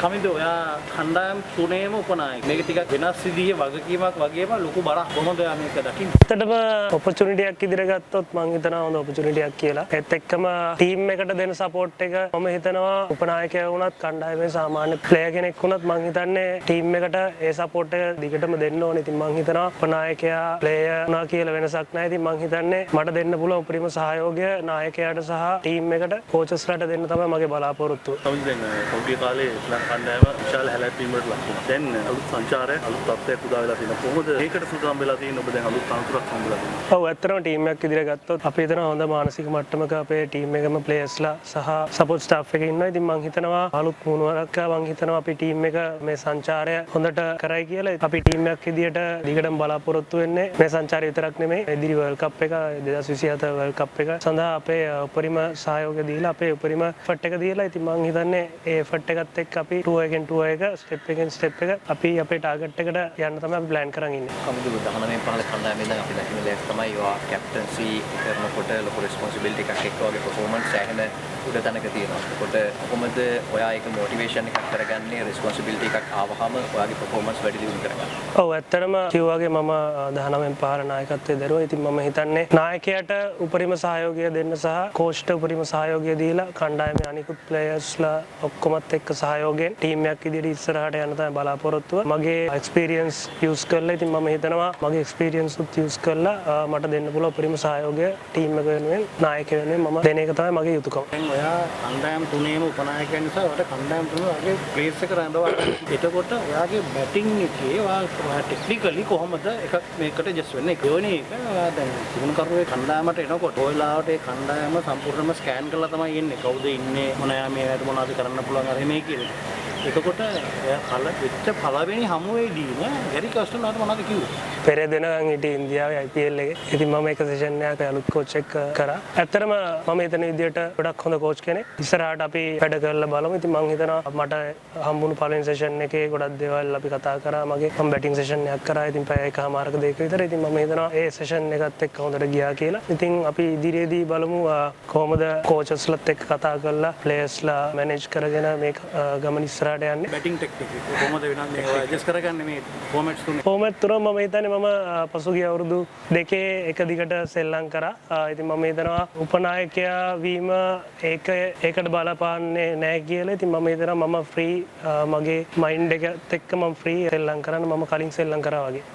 කමින්ද, ඔයා කණ්ඩායම් තුනේම උපනායක. මේක ටිකක් වෙනස් විදිහේ වගකීමක් වගේම ලොකු බරක්. කොහොමද ඔයා මේක දකින්නේ? ඇත්තටම ඔපචුනිටි එකක් ඉදිරියට ගත්තොත් මං හිතනවා හොඳ ඔපචුනිටි එකක් කියලා. ඒත් එක්කම ටීම් එකට දෙන සපෝට් එක මම හිතනවා උපනායකයා වුණත්, කණ්ඩායමේ සාමාන්‍ය ප්ලේයර් කෙනෙක් වුණත් මං හිතන්නේ ටීම් එකට ඒ සපෝට් එක දිගටම දෙන්න ඕනේ. ඉතින් මං හිතනවා උපනායකයා ප්ලේයර් වුණා කියලා වෙනසක් නැහැ. ඉතින් මං හිතන්නේ මට දෙන්න පුළුවන් උපරිම සහයෝගය නායකයාට සහ ටීම් එකට, කෝචස්ලාට දෙන්න තමයි මගේ බලාපොරොත්තුව. කමින්ද, දැන් පහුගිය කාලේ ශ්‍රී ලංකා කණ්ඩායම විශාල හැලැප්පීමකට ලක් වුණා. දැන් අලුත් සංචාරයක්, අලුත් තත්ත්වයක් උදා වෙලා තියෙනවා. කොහොමද මේකට සූදානම් වෙලා තියෙන්නේ? ඔබ දැන් අලුත් තනතුරක් හම්බෙලා තියෙනවා. ඔව්, ඇත්තටම ටීම් එකක් ඉදිරියට ගත්තොත් අපි හිතනවා හොඳ මානසික මට්ටමක අපේ ටීම් එකම ප්ලේයර්ස්ලා සහ සපෝට් ස්ටාෆ් එක ඉන්නවා. ඉතින් මං හිතනවා අලුත් මුහුණුවරක් මං හිතනවා අපි ටීම් එක මේ සංචාරය හොඳට කරයි කියලා. අපි ටීම් එකක් විදියට දිගටම බලාපොරොත්තු වෙන්නේ මේ සංචාරය විතරක් නෙමෙයි, ඉදිරි වර්ල්ඩ් කප් එක, 2027 වර්ල්ඩ් කප් එක සඳහා අපේ උපරිම සහයෝගය දීලා, අපේ උපරිම එෆර්ට් එක දීලා. ඉතින් මං හිතන්නේ ඒ එෆර්ට් එකත් එක්ක අපි ටුවර් එකෙන් ටුවර් එක, ස්ටෙප් එකෙන් ස්ටෙප් එක අපි අපේ ටාගට් එකට යන්න තමයි අපි ප්ලෑන් කරන් ඉන්නේ. කමින්දු, 19 15 කණ්ඩායමේ ඉඳන් අපි දකින දෙයක් තමයි ඔයා කැප්ටන්සි කරනකොට ලොකු රෙස්පොන්සිබිලිටි එකක් එක්ක වගේ පර්ෆෝමන්ස් සෑහෙන උඩ තැනක තියෙනවා. එතකොට කොහොමද ඔයා ඒක මොටිවේෂන් එකක් කරගන්නේ, රෙස්පොන්සිබිලිටි එකක් ආවහම ඔයාගේ පර්ෆෝමන්ස් වැඩි දියුණු කරගන්න? ඔව්, ඇත්තටම කිව්වාගේ මම 19 පහළ නායකත්වයේ දරුවා. ඉතින් මම හිතන්නේ නායකයාට උපරිම සහයෝගය දෙන්න සහ කෝච්ට උපරිම සහයෝගය දීලා, කණ්ඩායමේ අනිකුත් ප්ලේයර්ස්ලා ඔක්කොමත් එක්ක සහයෝගයෙන් ටීම් එකක් විදිහට ඉස්සරහට යන්න තමයි බලාපොරොත්තුව. මගේ එක්ස්පීරියන්ස් යූස් කරලා, ඉතින් මම හිතනවා මගේ එක්ස්පීරියන්ස් උත් යූස් කරලා මට දෙන්න පුළුවන් උපරිම සහයෝගය ටීම් එක වෙනුවෙන්, නායකය වෙනුවෙන් මම දෙන එක තමයි මගේ යුතුකම. දැන් ඔයා කණ්ඩායම් තුනේම උපනායකයන් නිසා ඔයාට කණ්ඩායම් තුනේ ඔයාගේ ප්ලේස් එක රඳවා ගන්න. එතකොට ඔයාගේ බැටිං එකේ ඔයා ඔයා ටෙක්නිකලි කොහොමද එකක් මේකට ඇඩ්ජස්ට් වෙන්නේ? දෙවෙනි එක, ඔයා දැන් පුහුණුකරුවේ කණ්ඩායමට එනකොට ඔය වෙලාවට ඒ කණ්ඩායම සම්පූර්ණයෙන්ම ස්කෑන් කරලා තමයි එන්නේ. කවුද ඉන්නේ, මොන මේ වැඩ මොනවද කරන්න පුළුවන් අර මේ කියන එක. එතකොට ඔයා කල වෙච්ච පළවෙනි හමුවේදීම ගැරි කර්ස්ටන් ඔයාට මොනවද කිව්වේ? පෙර දෙනකන් හිටියේ ඉන්දියාවේ IPL එකේ. ඉතින් මම එක සෙෂන් එකක් අලුත් කෝච් එක්ක කරා. ඇත්තටම මම හිතන විදියට ගොඩක් හොඳ කෝච් කෙනෙක්. ඉස්සරහට අපි වැඩ කරලා බලමු. ඉතින් මං හිතනවා මට හම්බුණු පළවෙනි සෙෂන් එකේ ගොඩක් දේවල් අපි කතා කරා. මගේ මම බැටිං සෙෂන් එකක් කරා. ඉතින් පැය එකහමාරක දෙක විතර. ඉතින් මම හිතනවා ඒ සෙෂන් එකත් එක්ක හොඳට ගියා කියලා. ඉතින් අපි ඉදිරියේදී බලමු කොහොමද කෝචස්ලත් එක්ක කතා කරලා ප්ලේයර්ස්ලා මැනේජ් කරගෙන මේ ගමන ඉස්සරහට යන්නේ. බැටිං ටෙක්නික් එක කොහොමද වෙනස් මේ ඔයා ඇඩ්ජස්ට් කරගන්නේ මේ ෆෝමැට්ස් තුනේ? ෆෝමැට් තුන මම හිතන්නේ මම පසුගිය අවුරුදු 2 එක දිගට සෙල්ලම් කරා. ඉතින් මම හිතනවා උපනායකයා වීම ඒකට බලපාන්නේ නැහැ කියලා. ඉතින් මම හිතනවා මම ෆ්‍රී, මගේ මයින්ඩ් එකත් එක්ක මම ෆ්‍රී සෙල්ලම් කරන්න, මම කලින් සෙල්ලම් කරා වගේ.